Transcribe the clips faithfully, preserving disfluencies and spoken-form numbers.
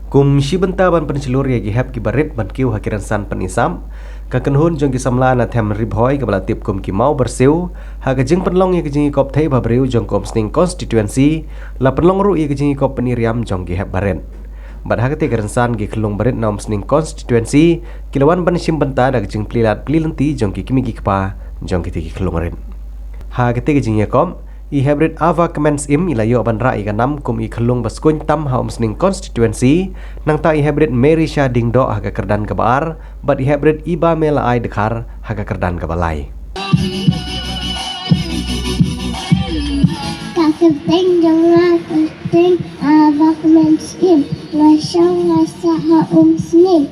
Kum shi bynta ban pynshlur ïa ki hep kiba rit ban kiew ha ki rynsan pyni sap, ka kynhun jong ki samla na them Ri Bhoi kaba la tip kum ki Mawbarsiew, ha ka jingpynlong ïa ka jingïakop thei bhabriew jong ka Umsning Constituency, la pynlong ruh ïa ka jingïakop pyni riam jong ki hep barit. Bad ha katei ka rynsan ki khyllung barit na Umsning Constituency ki la wan ban shim bynta da ka jingplie lad plie lynti jong ki kmie ki kpa jong kitei ki khyllung rit. Ha katei ka jingïakop, i hep rit Ava Kmen Syiem i la ïoh ban rah ïa ka nam kum i khyllung ba skun tam ha Umsning Constituency, nangta i hep rit Mary Shah Diengdoh ha ka kyrdan kaba ar, bad i hep rit Iba Me La Ai Dkhar ha ka kyrdan kaba lai. Ka kyrteng jong nga ka kyrteng Ava Kmen Syiem, nga shong nga sah ha Umsning.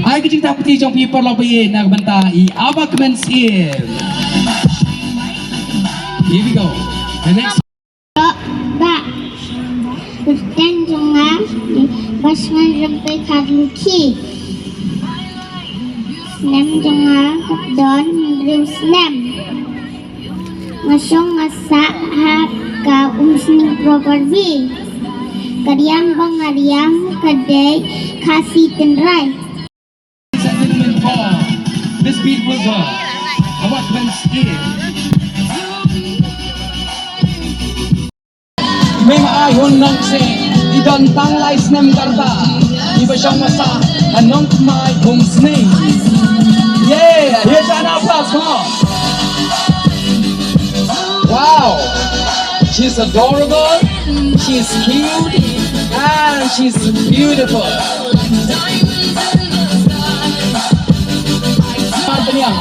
Ai ka jingtap kti jong phi paralok ba ïeit na ka bynta i Ava Kmen Syiem. Here we go. The next. Ba kyrteng jong nga i Basngan Rympei Kharlukhi. Snem jong nga ka don hynriew snem. Nga shong nga sah ha ka Umsning Proper B. Ka riam ba nga riam ka dei Khasi Tynrai. This beautiful girl. Ava Kmen Syiem. Mei ma ai hun nong se, i don tang lai snem ka rta, i ba shong ba sah ha Nongthymmai Umsning. Yeah, here's an applause, come on. Wow, she's adorable, she's cute, and she's beautiful. Marbaniang.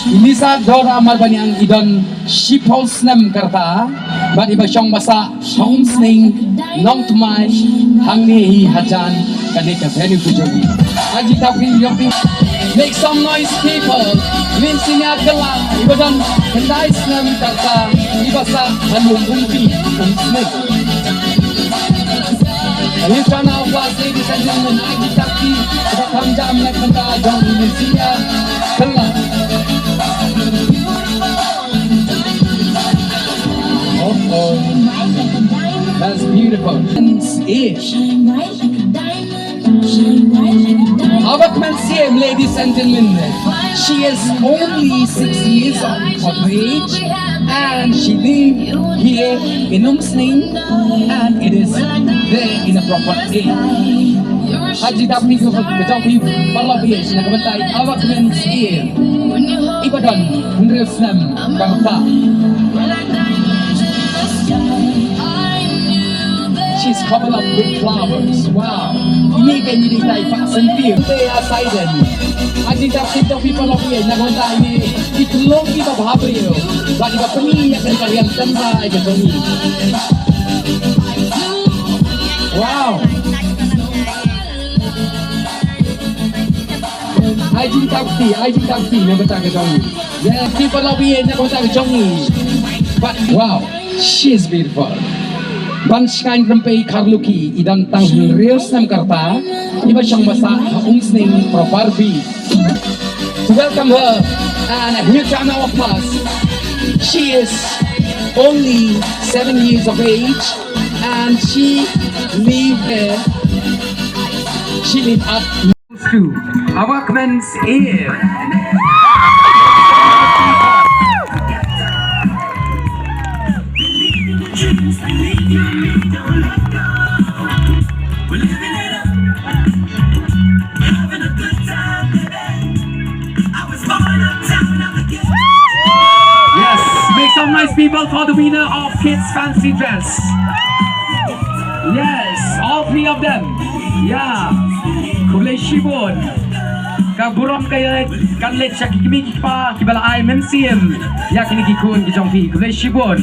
I Lisa Dora Marbaniang i don shiphew snem ka rta, bad i ba shong ba sah ha Umsning, Nongthymmai, hangne hi hajan kane ka venue ka jong ngi. Ai jingtap kti jong phi. Make some noise, people. Mynsiem Kylla, i ba don khyndai snem ka rta, i ba sah ha Lumbumpi, Umsning. A huge round of applause, ladies and gentlemen. Ai jingtap kti, kaba kham jam na ka bynta jong i Mynsiem Kylla. Oh, oh. That's beautiful. Ava Kmen Syiem, ladies and gentlemen. She is only six years of, of age and she live here in Umsning and it is there in a proper age. Ai jingtap kti ka jong phi paralok ba ïeit na ka bynta i Ava Kmen Syiem. I ba don hynriew snem ka rta. She's covered up with flowers. Wow. Ini ka ini dei tai pak sentir. Te asaiden. Ai jingtap kti ka jong phi paralok ba ïeit na ka bynta ini. I khyllung i ba bhabriew. Ba i ba pyni ïa ka riam tynrai ka jong i. Wow. Ai jingtap kti, ai jingtap kti na ka bynta ka jong i. Ïa ki paralok ba ïeit na ka bynta ka jong i. But wow, she is beautiful. Basngan Rympei Kharlukhi, i don tang hynriew snem ka rta, i ba shong ba sah ha Umsning Proper B. To welcome her and a huge round of applause. She is only seven years of age and she live there. She live at Two. Ava Kmen Syiem. Yes, make some noise, people, for the winner of Kids Fancy Dress. Yes, all three of them. Yeah. Khublei shibun. Ka burom ka ïa kan leit sha ki kmie ki kpa kiba la ai mynsiem ïa kine ki khun ki jong phi. Khublei shibun.